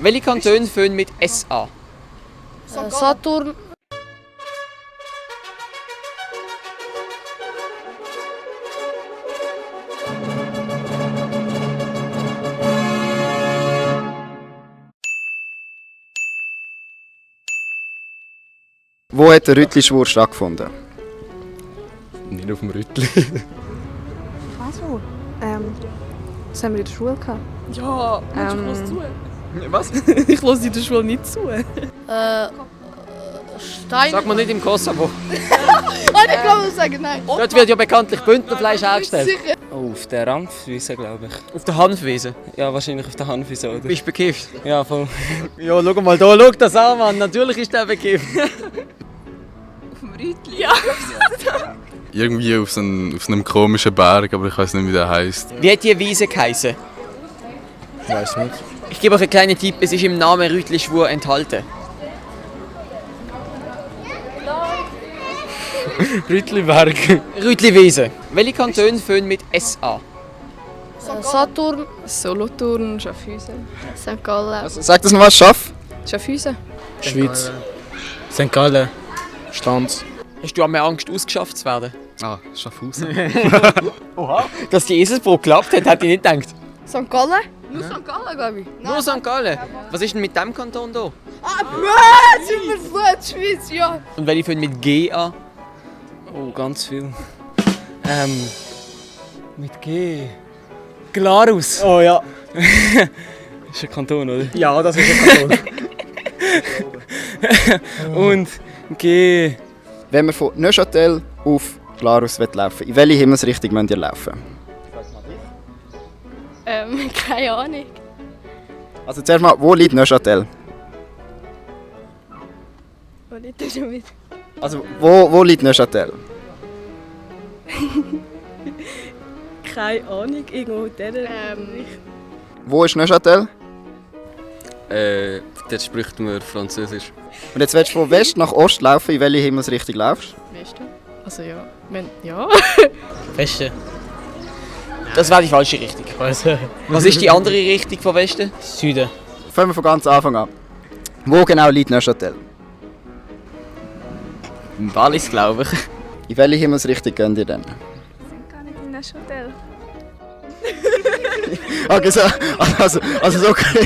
Welche Kantone fangen mit S an? Saturn. Wo hat der Rüttli-Schwur stattgefunden? Nicht auf dem Rüttli. Was wo? Das haben wir in der Schule gehabt. Ja, Ähm, ich zu. Was? Ich höre in der Schule nicht zu. Stein. Sag mal nicht im Kosovo. Ich glaube, ich sage nein. Dort wird ja bekanntlich Bündnerfleisch hergestellt. Oh, auf der Hanfwiese, glaube ich. Auf der Hanfwiese. Ja, wahrscheinlich auf der Hanfwiese, oder? Bist du bekifft? Ja, voll. Ja, schau mal da, schau das an, Mann. Natürlich ist der bekifft. Irgendwie auf so einem komischen Berg, aber ich weiß nicht, wie der heisst. Wie hat die Wiese geheißen? Ich weiß nicht. Ich gebe euch einen kleinen Tipp, es ist im Namen Rüttli-Schwur enthalten. Rüttliberg. Rüttli-Wiese. Welche Kantone fangen mit S an? Saturn. Solothurn, Schaffhausen. St. Gallen. Sag das noch was, Schaff? Schaffhausen. Schweiz. St. Gallen. Stanz. Hast du einmal Angst, ausgeschafft zu werden? Ah, Schaffhausen. Oha. Dass die Eselsbrücke geklappt hat, hätte ich nicht gedacht. St. Gallen? Nur St. Gallen, glaube ich. Nur St. Gallen. Was ist denn mit dem Kanton hier? Sind wir vor der Schweiz, ja. Und welche fangen mit G an? Oh, ganz viel. Mit G. Glarus. Oh ja. Ist ein Kanton, oder? Ja, das ist ein Kanton. Und G. Wenn man von Neuchâtel auf Glarus laufen will, in welche Himmelsrichtung müsst ihr laufen? Keine Ahnung. Also zuerst mal, wo liegt Neuchâtel? Wo liegt das schon wieder? Also wo liegt Neuchâtel? Keine Ahnung, irgendwo in dieser Wo ist Neuchâtel? Dort spricht man Französisch. Und jetzt willst du von West nach Ost laufen, in welche Himmelsrichtung laufst du? Westen. Also ja, ja. Westen. Das wäre die falsche Richtung. Was ist die andere Richtung von Westen? Süden. Fangen wir von ganz Anfang an. Wo genau liegt Neuchâtel? Im Wallis, glaube ich. In welche Himmelsrichtung geht ihr denn? Gar nicht in Neuchâtel. Okay, so, so okay.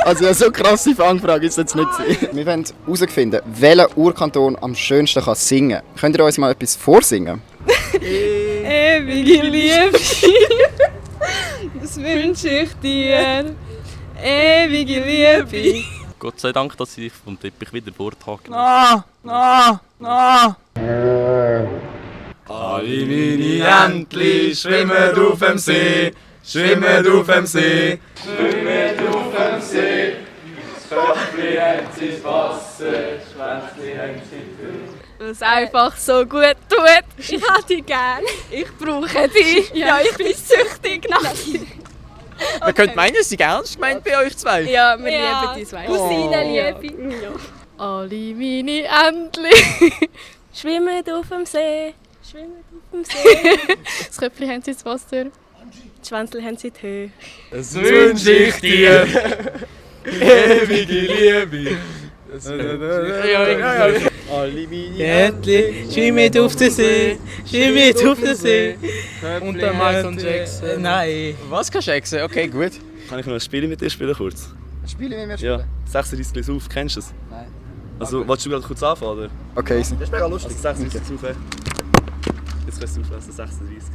also so krasse Fangfrage ist jetzt nicht. Wir wollen herausfinden, welcher Urkanton am schönsten kann singen. Könnt ihr uns mal etwas vorsingen? Ewige Liebe, das wünsche ich dir. Ewige Liebe. Gott sei Dank, dass ich vom Teppich wieder forthake. Alle meine Entli schwimmen auf dem See, schwimmen auf dem See, schwimmen auf dem See. Das Köpfchen hat sein Wasser, das Schwänzchen hat sein Tür. Weil es einfach so gut tut. Ich habe dich gern. Ich brauche dich. Ja, ich bin süchtig nach dir. Man könnte meinen, es sei ernst gemeint bei euch zwei. Ja, wir lieben die zwei. Cousinenliebe. Ja. Alle meine Entchen. Schwimmen auf dem See. Schwimmen auf dem See. Das Köpfchen haben sie ins Wasser. Die Schwänzchen haben sie die Höhe. Das wünsche ich dir, ewige Liebe. Alle meine Entli, schwimmen auf den See, schwimmen auf den See. Und der Michael Jackson. Nein. Was kannst du exen? Okay, gut. Kann ich noch ein Spiel mit dir spielen kurz? Spiele mit mir Ja, spielen? 36 Gläser auf, kennst du das? Nein. Also, willst du gerade kurz anfangen, oder? Okay, Das ist mega lustig. Also 36 auf. Jetzt kannst du auflösen, 36.